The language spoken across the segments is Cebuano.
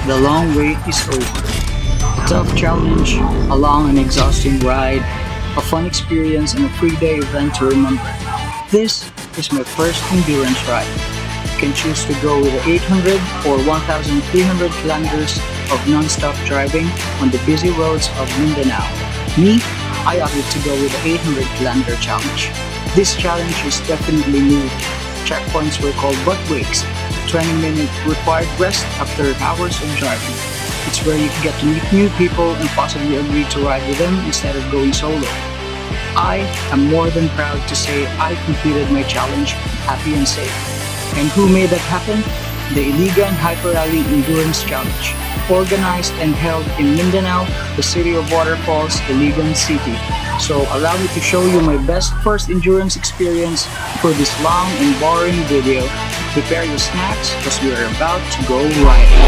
The long wait is over. A tough challenge, a long and exhausting ride, a fun experience, and a 3-day event to remember. This is my first endurance ride. You can choose to go with the 800 or 1,300 kilometers of non-stop driving on the busy roads of Mindanao. Me, I opted to go with the 800 kilometer challenge. This challenge is definitely new. Checkpoints were called butt breaks, 20-minute required rest after hours of driving. It's where you get to meet new people and possibly agree to ride with them instead of going solo. I am more than proud to say I completed my challenge happy and safe. And who made that happen? The Iligan Hyper Rally Endurance Challenge, organized and held in Mindanao, the city of waterfalls, Iligan City. So allow me to show you my best first endurance experience for this long and boring video. Prepare your snacks because we are about to go riding.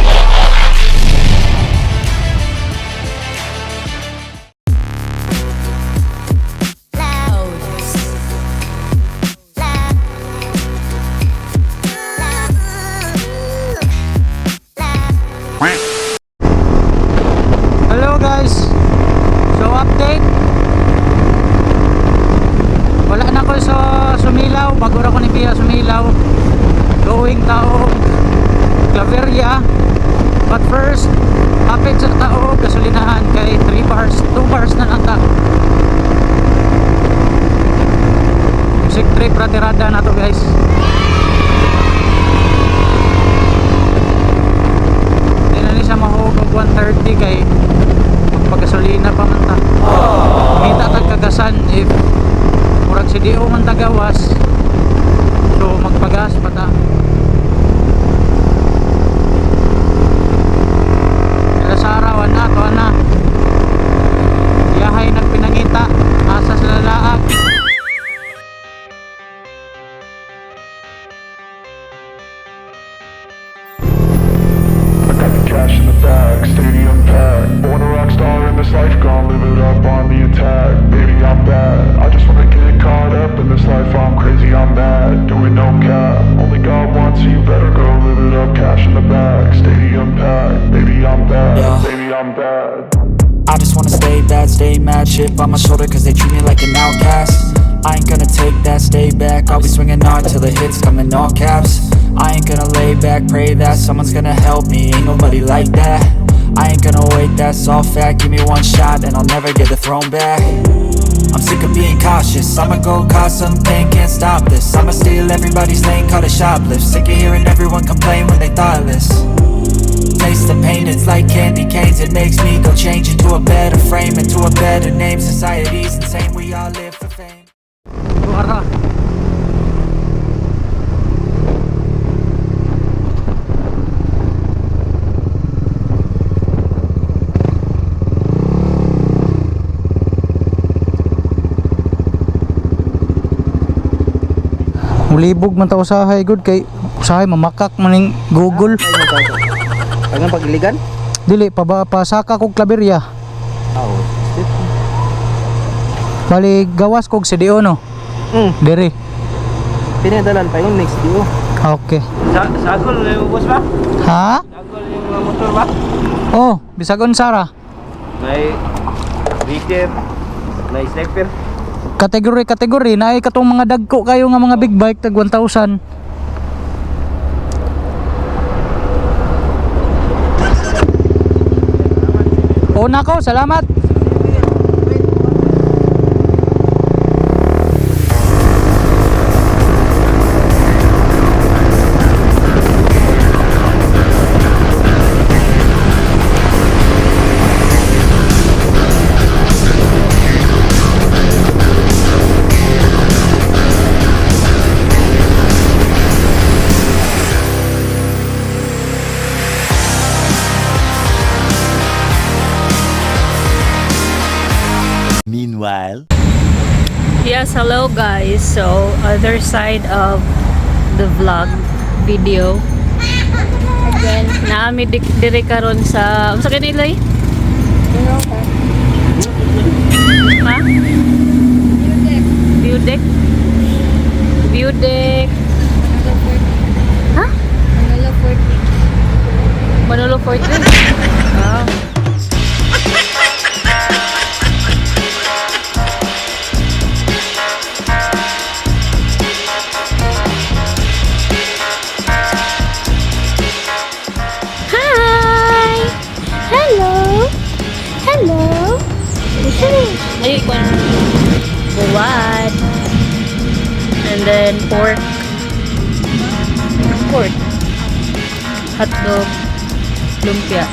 Hello guys. So update. Wala na ko sa Sumilaw, bago ra ko ni Pia Sumilaw. Going taog Claveria. But first, hapit sa taog gasolinahan kay 3 bars, 2 bars na lang ta. Music trip ra tirada na to, guys. Di na ni siya mahugog 130 kay magpagasolina pa man ta. Kita tag kagasan if murag si DO man tagawas. So magpagas pa ta. Sila Sara wana to ana. Yahay nagpinangita asa sa lalaag. I got the cash in the bag, stadium packed. Born a rock star in this life, gon' live it up on the attack. Baby, I'm bad. I just wanna get caught up in this life. I'm crazy, I'm mad, doing no cap. Only God wants you, better go live it up. Cash in the bag, stadium packed. Baby, I'm bad. Yeah. Baby, I'm bad. I just wanna stay bad, stay mad. Chip on my shoulder 'cause they treat me like an outcast. I ain't gonna take that, stay back. I'll be swinging hard till the hits come in all caps. I ain't gonna lay back, pray that someone's gonna help me. Ain't nobody like that. I ain't gonna wait, that's all fact. Give me one shot and I'll never get the throne back. I'm sick of being cautious. I'ma go cause something, can't stop this. I'ma steal everybody's lane, call it shoplift. Sick of hearing everyone complain when they thoughtless. Taste the pain, it's like candy canes. It makes me go change into a better frame, into a better name. Society's insane, we all live for fame. Buara. Mulibog man ta usahay good kay usahay mamakak maning Google. Ang pagiligan? Dili pa ba pasaka kog Claveria. Oo. Bali gawas kog CDO no. Diri. Pinadalan pa yung next duo. Okay. Sa sagol yung boss ba? Ha? Sagol yung mga motor ba? Oh, bisag unsa ra. May Ricker, may sniper. Kategory kategory naay katong mga dagko kayo nga mga big bike tag 1,000. Una ko, salamat. Meanwhile. Yes, hello guys. So, other side of the vlog video. Again, naami diri karon sa unsa kani lay? Ha? View deck. View deck. Ha? Manolo 40. Manolo 40. Ay, kwan. Buwad. And then pork. Pork. Hotdog. Lumpia.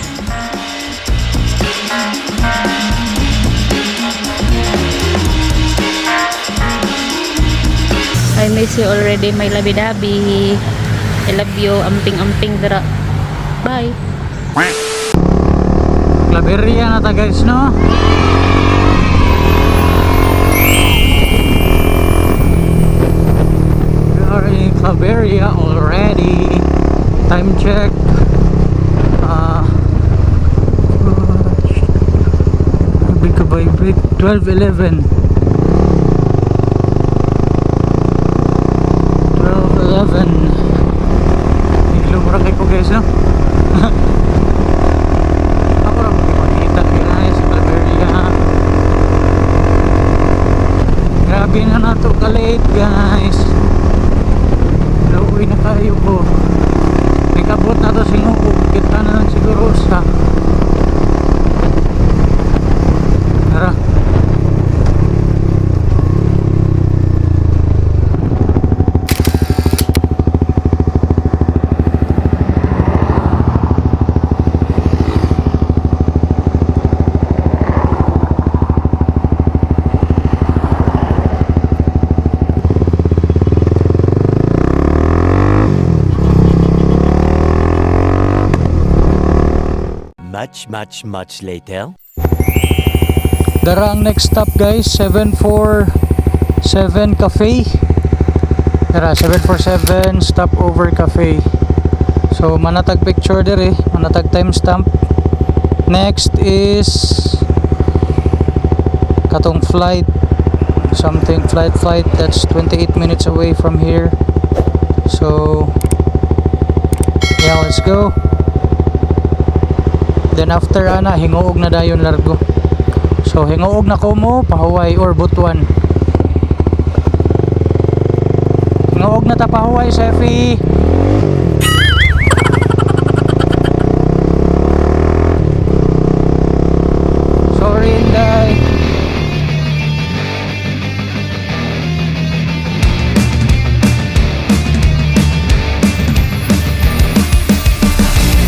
I miss you already, my lovey-dovey. I love you. Amping-amping dira. Bye. Claveria na ta, guys, no? We are in Claveria already. Time check. Grabe ka vibrate. 12:11. 12:11. Iglong ra kay ko, guys, no? Ako ra mo makita, guys, sa Claveria. Grabe na nato ka-late, guys. Luoy na kayo ko. Nakabot na to Gingoog. Kita na lang siguro sa. Tara. Much, much, much later. Dara ang next stop, guys, 747 Cafe. Dara, 747 Stopover Cafe. So manatag picture diri, manatag timestamp. Next is katong flight something, flight, that's 28 minutes away from here. So yeah, let's go. Then after ana, Gingoog na dayon largo. So Gingoog na ko mo, Pahuway or Butuan. Gingoog na ta, Pahuway, Sefi. Sorry, Inday.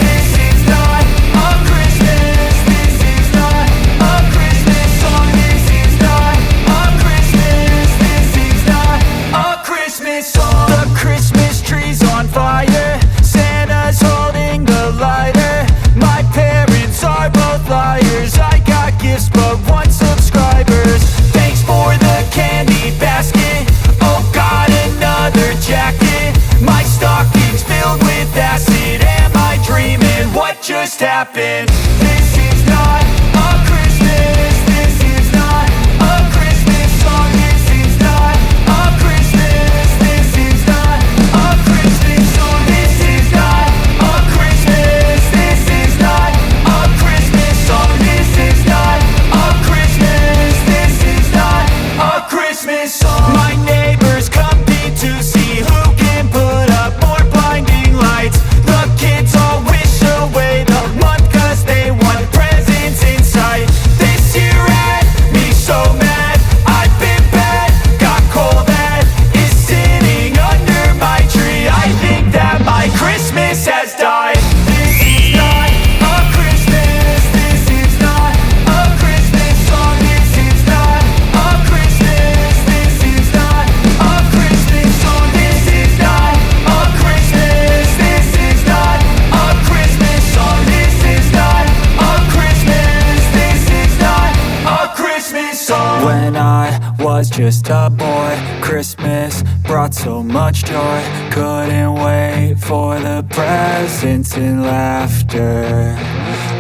This is not a Christmas. This is not a Christmas song. This is not a Christmas. This is not a Christmas song. The Christmas tree's on fire. Santa's holding the lighter. My parents are both liars. I got gifts but want subscribers. Thanks for the candy basket. Oh God, another jacket. My stocking's filled with acid. Am I dreaming? What just happened? This is not a Christmas. This is not a Christmas song. This is not a Christmas. This is not a Christmas song. This is not a Christmas. This is not a Christmas song. This is not a Christmas. This is not a Christmas song. My neighbors compete to see who can put up more blinding lights. The kids all wish away the month 'cause they want presents in sight. This year had me so mad. I've been bad, got coal that is sitting under my tree. I think that my Christmas has died. This is not a Christmas. This is not a Christmas song. This is not a Christmas. This is not a Christmas song. This is not a Christmas. This is not a Christmas song. This is not a Christmas. This is not a Christmas song. When I was just a boy, Christmas brought so much joy. Couldn't wait for the presents and laughter.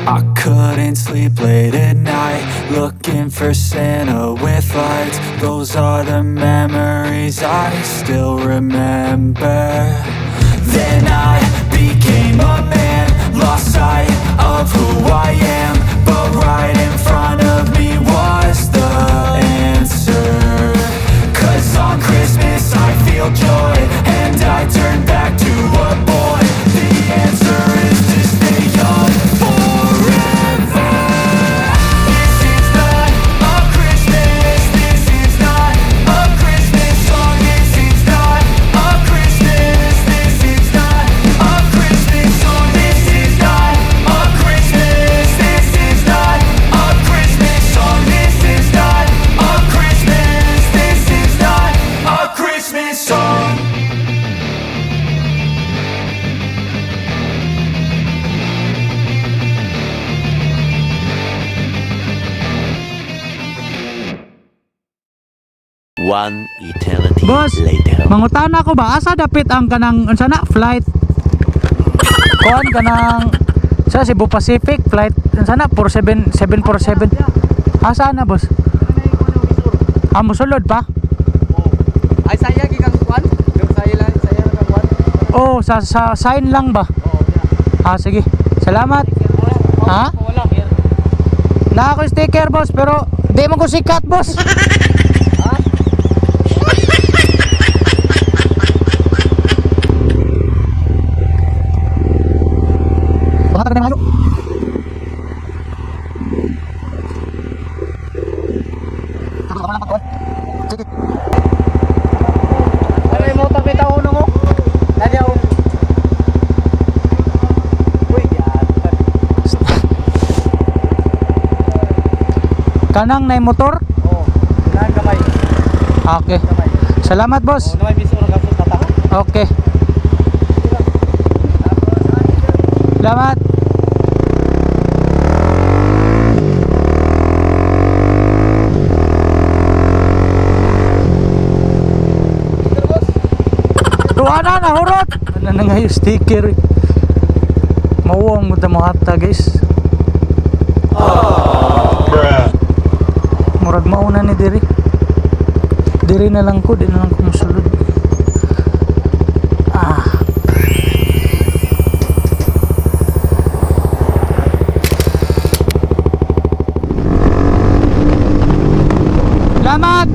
I couldn't sleep late at night, looking for Santa with lights. Those are the memories I still remember. Then I became a man, lost sight of who I am. But right in front of me was the answer. 'Cause on Christmas I feel joy, and I turn back to a boy. The answer is to stay young forever. This is not a Christmas. One eternity Boss, later. mangutana ko ba asa dapit ang kanang unsa na flight kuan kanang sa Cebu Pacific flight unsa na 47 747, asa na, boss? Ah, mosulod pa? Ay, saya gikan kwan. Yung saya lang, saya lang kang kwan. Oh, sa sign lang ba? Ah, sige. Salamat. Ha? Na ako sticker, boss, pero di mo ko sikat, boss. Baka tayo malo. Sige. Ano yung motor bitaw uno mo? Nadiya oh. Uy, yan. Kanang na motor? Oh, unahan kamay. Okay. Kamay. Salamat, boss. Oh, namay biso ng kaso tata. Okay. Salamat. Tuwa na, nahurot! Ano na nga yung sticker eh. Mauwang mo mo hata, guys. Murag mauna ni diri. Diri na lang ko, di na lang ko musulod. Ah. Salamat!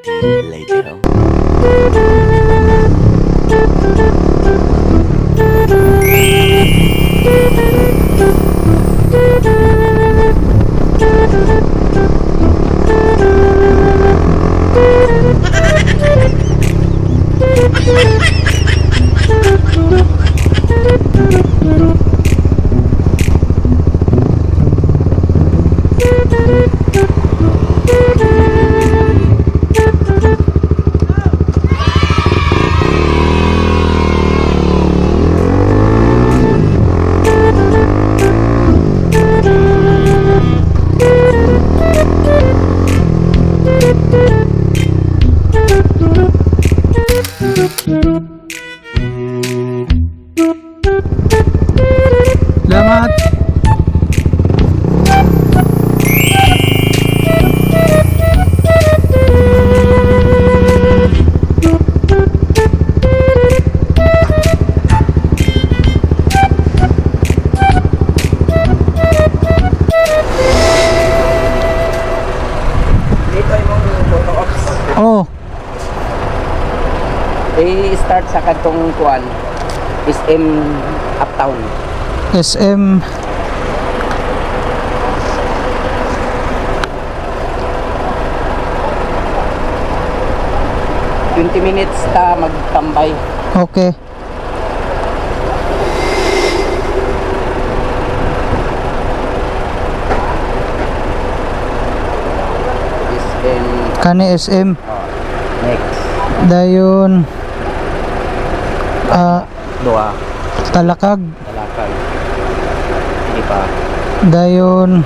Eternity later. Salamat. Dito ay mong photo ops. Oh, I-start sa kadtong kuan SM Uptown. SM. 20 minutes ta magtambay. Okay. SM. Kani SM. Oh, next. Dayon Dua. Talakag. Talakag. Sige pa. Dayon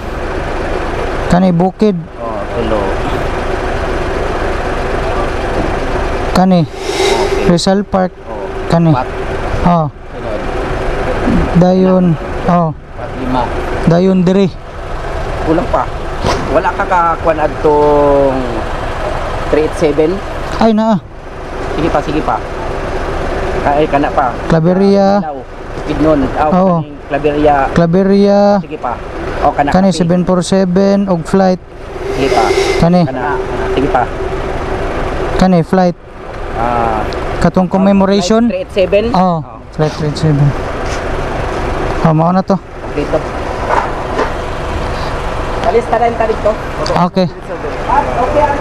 kani Bukid. Oh, tulo. Kani Okay. Rizal Park. Oh, Kani. pat. Oh, Sunod. dayon oh, Pat lima. dayon diri. Kulang pa. Wala ka kakuan adtong 387. Ay naa, Sige pa, sige pa. Ay, kana pa. Claveria, Ilaw. Bukidnon. Aw, Oo. kaning Claveria. Claveria, Sige pa. O, kana. kani kape. 747 og flight Sige pa. kani Kana. Sige pa. kani flight Ah, katong commemoration. 387. Oh, flight 387. Oh, mao na to. Okay to. Alis ta rin ta dito. Okay. Ah, okay. Ano?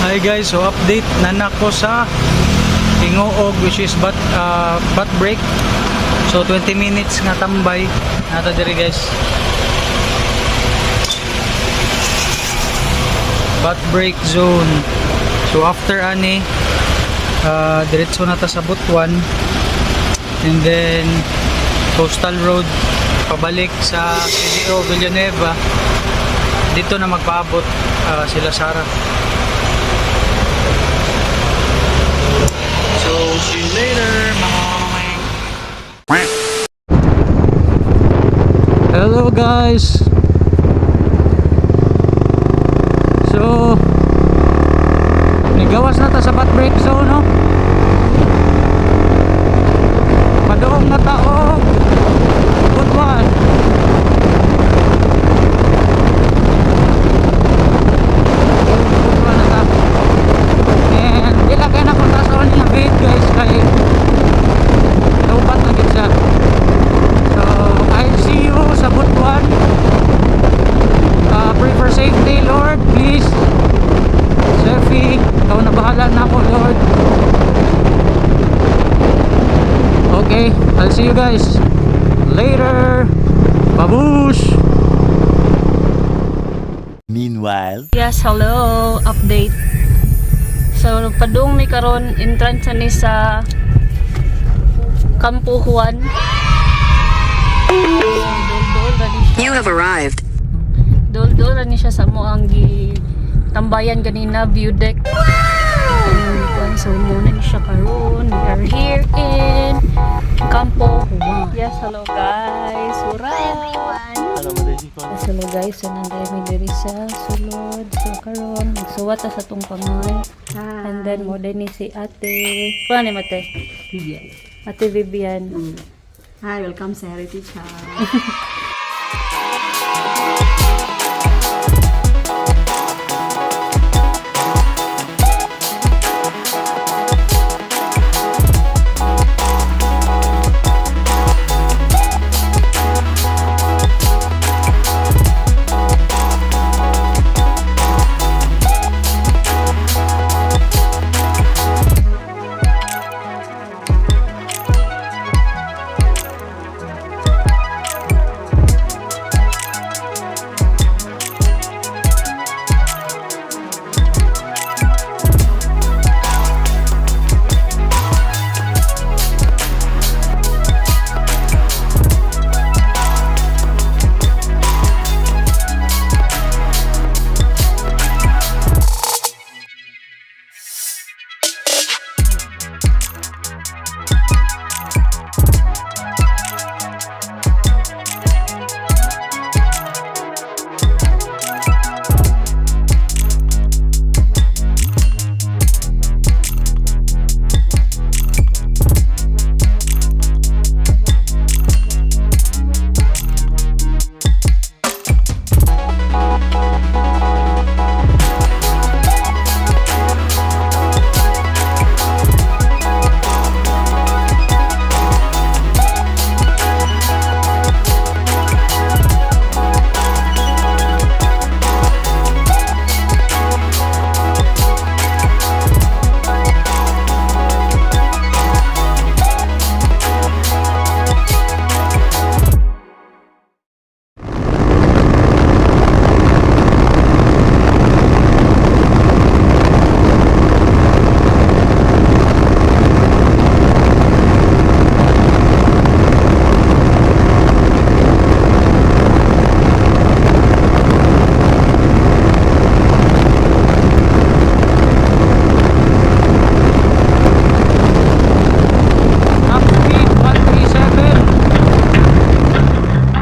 Hi guys, so update na nako sa Tingoog, which is bat break. So 20 minutes nga tambay nata diri, guys. Bat break zone. So after ani diretso na ta sa Butuan and then Coastal Road pabalik sa CDO Villanueva. Dito na magpaabot sila Sara. So, see you later, mga mamay. Hello guys! So, nigawas na ta sa bat break zone, no? Padoong na taog! Good one! Good one na ta. And di lang kayo napunta sa nga vid, guys, kay lupat na gid siya. So I'll see you sa Butuan. Pray for safety, Lord, please. Sefi, ikaw na bahala na ako, Lord. Okay, I'll see you guys later. Babush! Meanwhile. Yes, hello. Update. So, padung mi karon entrance ni sa Campo Juan. So, dol-dol ra ni siya. You have arrived. Dol-dol ra ni siya sa mo ang gi tambayan ganina view deck. Kuan, so muna ni siya karon. We are here in Campo Juan. Yes, hello guys. Hurray everyone. Yes, hello guys. So nanday mi diri sa sulod. So karon magsuwat ta sa tong pangan. And then mo ni si Ate. Kuan ni mate? Vivian. Ate Vivian. Hi, welcome sa Heritage House. Top speed 137. Cause we want retribution.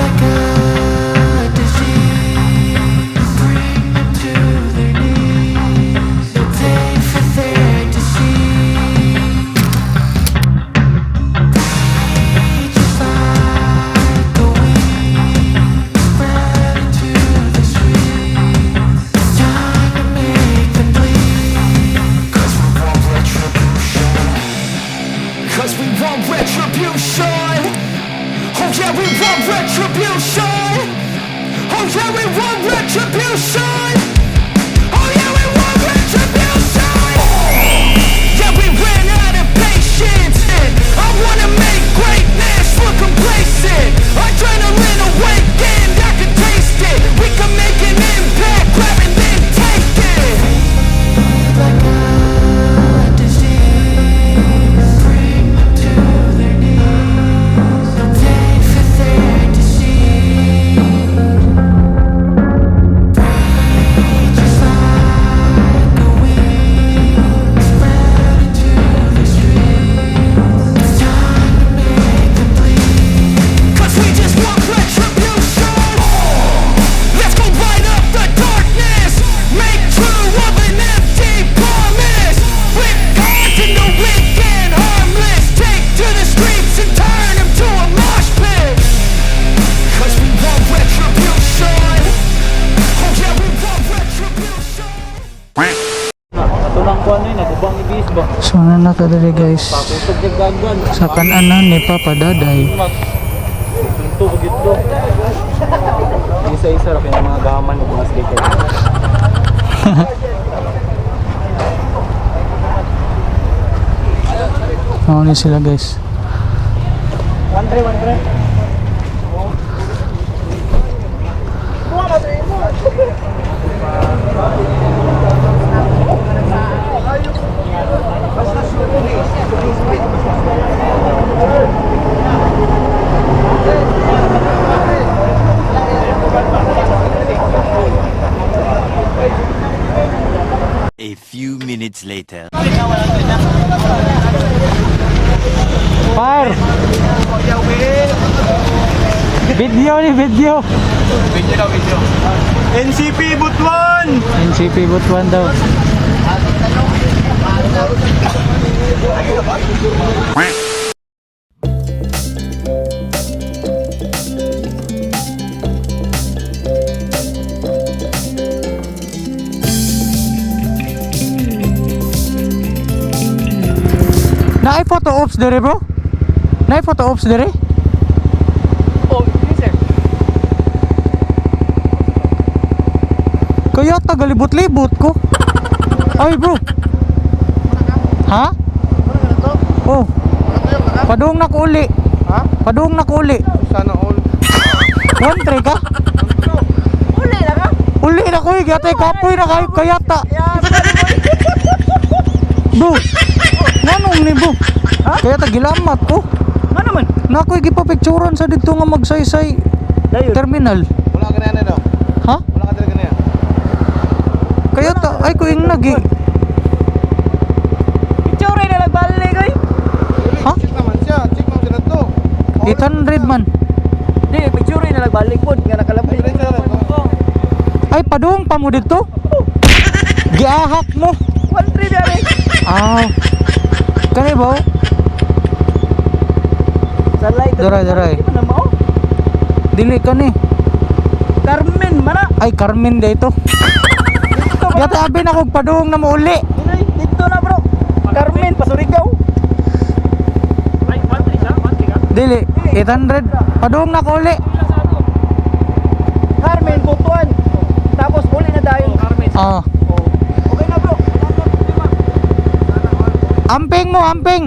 Like a disease, bring them to their knees. They'll pay for their deceit. Just like the wind, spread into the streets. It's time to make them bleed. Cause we want retribution. Cause we want retribution. Oh yeah, we want retribution. Oh yeah, we want retribution. Oh yeah, we want retribution. Yeah, we ran out of patience. I wanna make greatness look complacent. Adrenaline awakened, I can taste it. We can make an impact, grab and then take it. Like a disease, bring them to their knees. They'll pay for their deceit. Just like the wind, spread into the streets. It's time to make them bleed. Cause we just want retribution. Let's go light up the darkness. Make true of an empty promise. Flip cards in the weak and harmless. Take to the streets and turn them to a mosh pit. Cause we want retribution. Oh yeah, we want retribution. So na na ta diri, guys. Sa kananan ni Papa Daday. Isa-isa ra kay mga gaman ug mga sticker. Mao ni sila, guys. A few minutes later. Fire! Video ni video. Video na video. NCP Butuan! NCP Butuan daw. Naay photo ops dire, bro? Naay photo ops dire? Oh, yes, sir. Kaya tagalibot-libot ko. Ay, bro. Ha? Oh. Padung na ko uli. Ha? Padung na ko uli. Sana all. 1-3 ka? Uli na ka? Uli na ko eh. Giyatay kapoy na kayo. Kaya ta. Bro. Nanong ni bro? Kaya ta gilamat ko. Ano naman? Na ako'y gipapicturan sa dito nga magsaysay Dayon. terminal. Wala ka na yan, ano? Ha? Wala ka talaga na yan. Kaya ta ay ko ing nagi. Picture na nagbalik, oy. Ha? Check naman siya. Check naman siya na to. 800 man. Di, picture na nagbalik po. Nga nakalabay. Ay padung pa mo dito. Giahak mo. 1-3 biya Ah. Kani ba? Salay. Daray, daray. Di ba na mao? Dili kani. Carmen, mana. Ay Carmen dito. Dito ba? Yata abi na kog padung na mo uli. Dili, dito na bro. Carmen, Pasurigaw. Dili 800 padung na ko uli. Carmen, Butuan. Tapos uli na tayo. Ah. Okay na bro. Wala na problema. Amping mo, amping.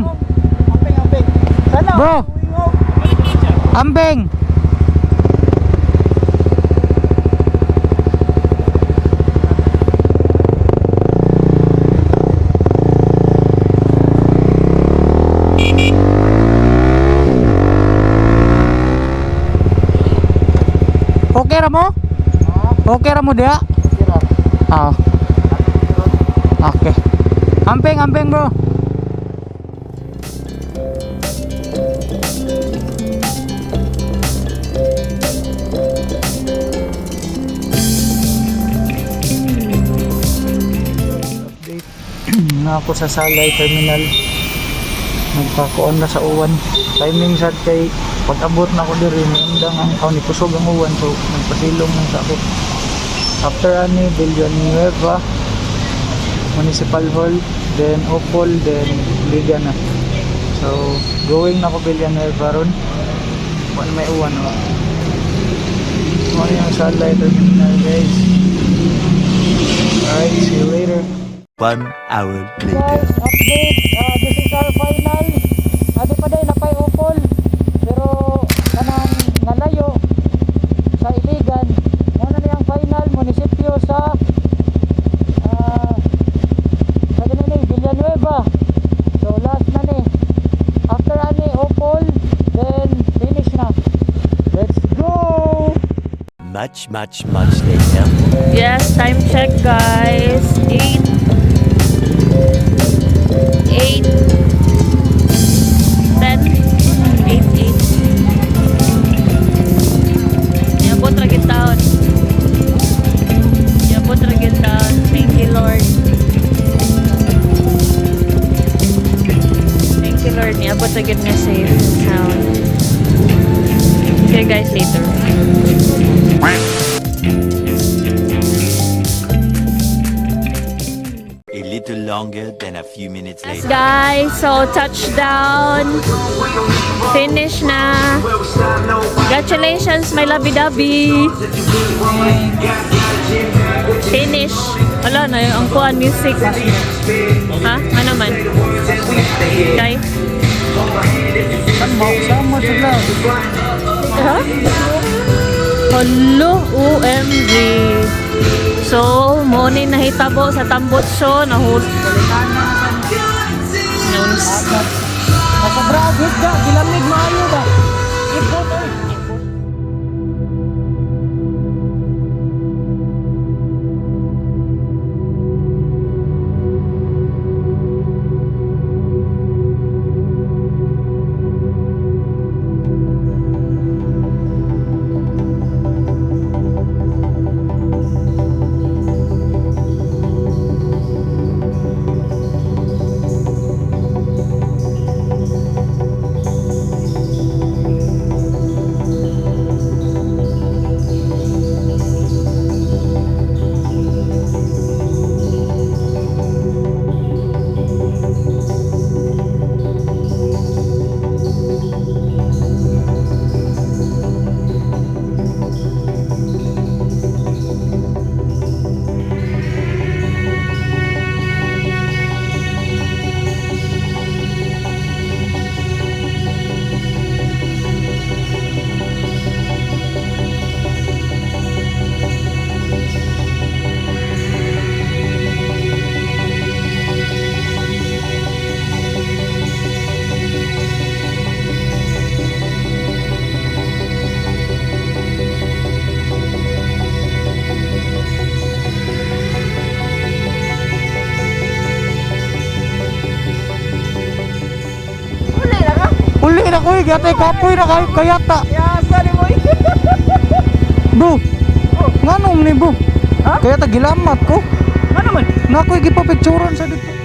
Amping, amping. Sana. Bro. uwi mo. Amping. Okay ra mo? Okay ra mo diha? Ah. Okay. Amping, amping bro. Update na ako sa Salay Terminal. Nagpakuan na sa uwan. Timing sad kay pag-abot na ako diri undang ang ni kusog ang uwan so nagpasilong lang sa ako. After ani Villanueva Municipal Hall, then Opol, then Liga na. So going na ako Villanueva ron. Wala may uwan no. Mo yung Salay Terminal, guys. Alright, see you later. 1 hour later. Guys, update. This is our final. Adi pa day napay upol. Pero kanang nalayo sa Iligan. Mo na niyang final munisipyo sa sa ganun ni Villanueva. So last na ni. After ani Opol, then finish na. Let's go! Much, much, much later. Yes, time check guys. 8 8 10 8 8. Niabot ra gid taon. Niabot ra gid taon. Thank you Lord. Thank you Lord. Niabot ra gid nga safe town. See you guys later. A little longer than a few minutes Yes, later. guys, so touchdown. Finish na. Congratulations, my lovey-dovey. Finish. Wala na yung ang kuan music. Ha? Ano man? Kay? Sama sila. Ha? Hello, OMG. So, mo ni nahitabo sa Tambutso, nahul. Nuns. Nasa bragit ka, gilamig maayo ba? Ipon oy. na ko eh, yata kapoy na kayo kayata. Yasa ni mo. Bro, ngano man ni, bro? Ha? Kaya ta gilamat ko. Ano man? Na ako'y gipapicturan sa dito.